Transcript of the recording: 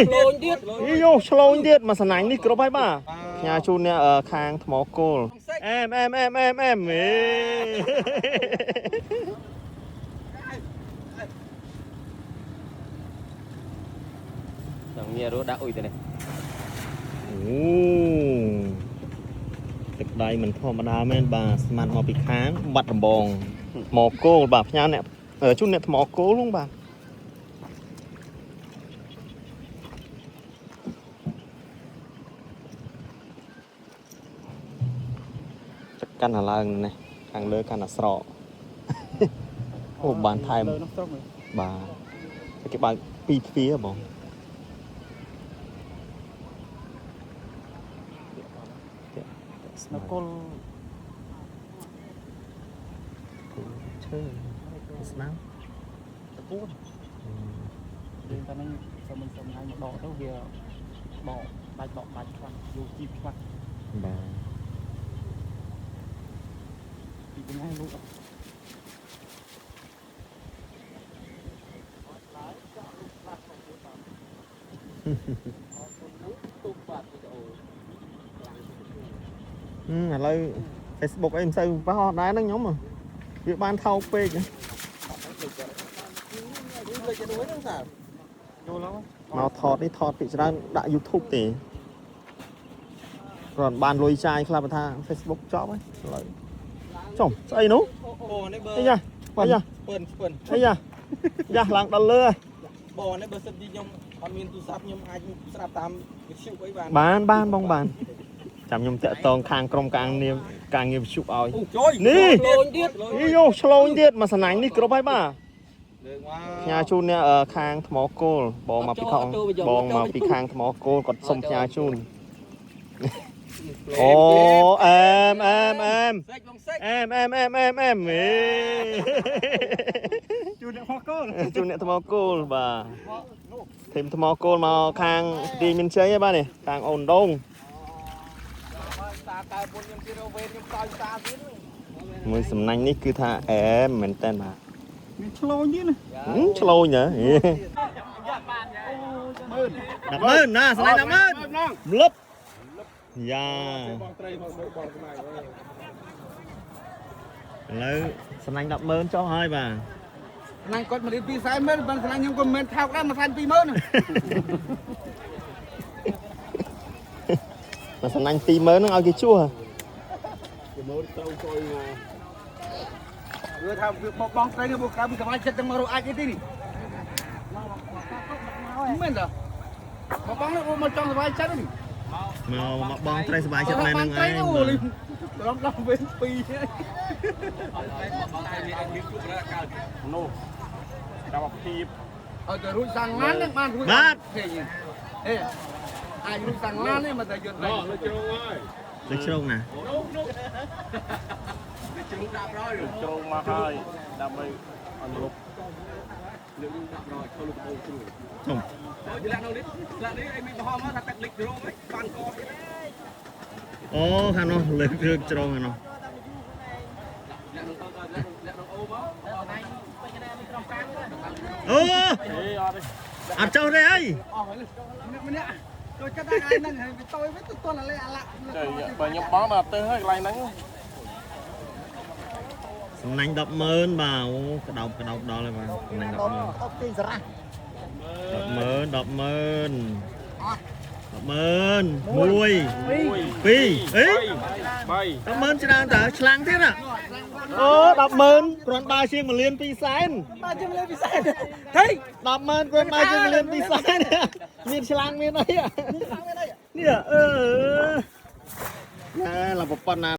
នេះ ឆ្លូញទៀត យីយោឆ្លូញទៀតមកសំណាញ់នេះគ្រប់ហើយបាទផ្ញើជូនអ្នកខាងថ្មគោលអែមអែមអែមអែមអែមអេ ចង់ងារស់ដាក់អ៊ុយទៅនេះ អូទឹកដៃមិនធម្មតាមែនបាទស្មាត់មកពីខាងបាត់ដំបងថ្មគោលបាទផ្ញើអ្នកជូនអ្នកថ្មគោលហ្នឹងបាទទឹកកាន់តែឡើងនេះខាងលើកាន់តែស្រក អូបានថែម លើនោះស្រុកមើល បាទគេបើកពីរទ្វារបង នៅគល់ ឈើស្នាម តកួនយើងតែហ្នឹងសុំមិនសុំថ្ងៃមកដកទៅវាបកដាច់បកដាច់ខ្លះយូរជីបខ្លះ បាទ ពីថ្ងៃលូក ឥឡូវ Facebook អីមិនសូវបោះអត់ដែរហ្នឹងខ្ញុំវាបានថោកពេក យល់ហើយ មកថតនេះថតពីច្រើនដាក់ YouTube ទេគ្រាន់បានលុយចាយខ្លះបើថា Facebook ចប់ហើយឥឡូវចុំស្អីនោះ បនេះបើ អីយ៉ាអីយ៉ា ពឿនពឿន អីយ៉ាយ៉ាឡើងដល់លើហើយ បនេះបើសិនជាខ្ញុំអត់មានទូរស័ព្ទខ្ញុំអាចស្ដាប់តាមវិទ្យុអីបាន បានបានបងបានចាំខ្ញុំតាក់តងខាងក្រុមការងារការងារវិទ្យុឲ្យ អូជួយ នេះ ឆ្លូញទៀត យីយោឆ្លូញទៀតមកសំណាញ់នេះគ្រប់ហើយបាទ លើកមក ផ្ញើជូនអ្នកខាងថ្មគោលបងមកពីខាងបងមកពីខាងថ្មគោលគាត់សុំផ្ញើជូនអូអែមអែមអែម សេចបងសេច អែមអែមអែមអែមអែមអេ ជួនអ្នកខកូល ជូនអ្នកថ្មគោលបាទធីមថ្មគោលមកខាងទីមានជ័យហ៎បាទនេះខាងអូនដង តាកែពុនខ្ញុំទៀតវេនខ្ញុំតោយតាទៀត មួយសំណាញ់នេះគឺថាអែមមែនតើបាទ មានឆ្លូញទៀតណា ហឹមឆ្លូញហ៎ ម៉ឺន 100000ណាសំណាញ់100000លឹបយ៉ា បងត្រីមកបងស្មាយ ឥឡូវសំណាញ់100000ចុះហើយបាទ ស្នាញ់គាត់មករៀន240ម៉ឺនបើស្នាញ់ខ្ញុំក៏មិនមែនថោកដែរមួយសែន20000 មកសំណាញ់20000ហ្នឹងឲ្យគេជួស វាថាវាបបងត្រីនេះពួកក្រៅពីសមាជិកទាំងមករកអាចអីទេនេះមែនតើបបងនេះមកចង់សบายចិត្តនេះ មកមកបងត្រីសบายចិត្តមែនហ្នឹងឯង ត្រឹមដល់វិញពីរ បងត្រីមានអត់មានជួបដល់កើត នោះដល់ភាព ឲ្យទៅរួចសាំងឡានហ្នឹងបានរួចឃើញហេអាចរួចសាំងឡាននេះមកតែយន្តត្រី លើជ្រុងហើយ លើជ្រុងណា ជ្រុងដាក់រយ ជ្រុងមកហើយដើម្បីអនុលុប លើកដាក់រយចូលលោកអូជ្រុង ជុំ លាក់នៅនេះលាក់នេះអីមានកំហមកថាទឹកលិចជ្រុងហីបានកទៀត អូខាងនោះលើកលើកជ្រុងខាងនោះ លាក់នៅលាក់នៅអូមក អូ អេអត់ទេ អត់ចុះទេអី អស់ហើយម្នាក់ម្នាក់ចូលចិត្តដល់ឯងហ្នឹងហើយវាតយវាទៅទល់អាលេអាឡាក់ ចុះបើខ្ញុំបងដល់ទៅហើយកន្លែងហ្នឹង សំណាញ់100000បាទអូក្តោបក្តោបដល់ហើយបាទសំណាញ់100000 អត់ទីសារ៉ា 100000 100000 10000 1 2អី 3 100000ច្រើនតើឆ្លាំងទៀតណាអូ100000គ្រាន់បើជាង1លាន2សែន បាទជំរាបពិសេស ហេ100000គ្រាន់បើជាង1លាន2សែនមានឆ្លាំងមានអីនេះអឺណែឡើងប៉ុណ្ណា